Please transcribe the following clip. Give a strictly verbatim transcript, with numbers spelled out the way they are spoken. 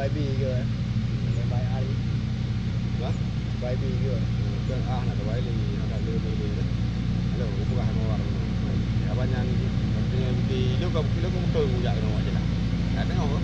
Baby ke? Baby hari. Hah? Baby ke? Bukan ah, nak baby lagi, nak ada baby. Halo, bukan mau orang. Ya, banyak ni. Tapi di lu kau, lu kau betul kujak kena awak je lah. Tak tengok ke?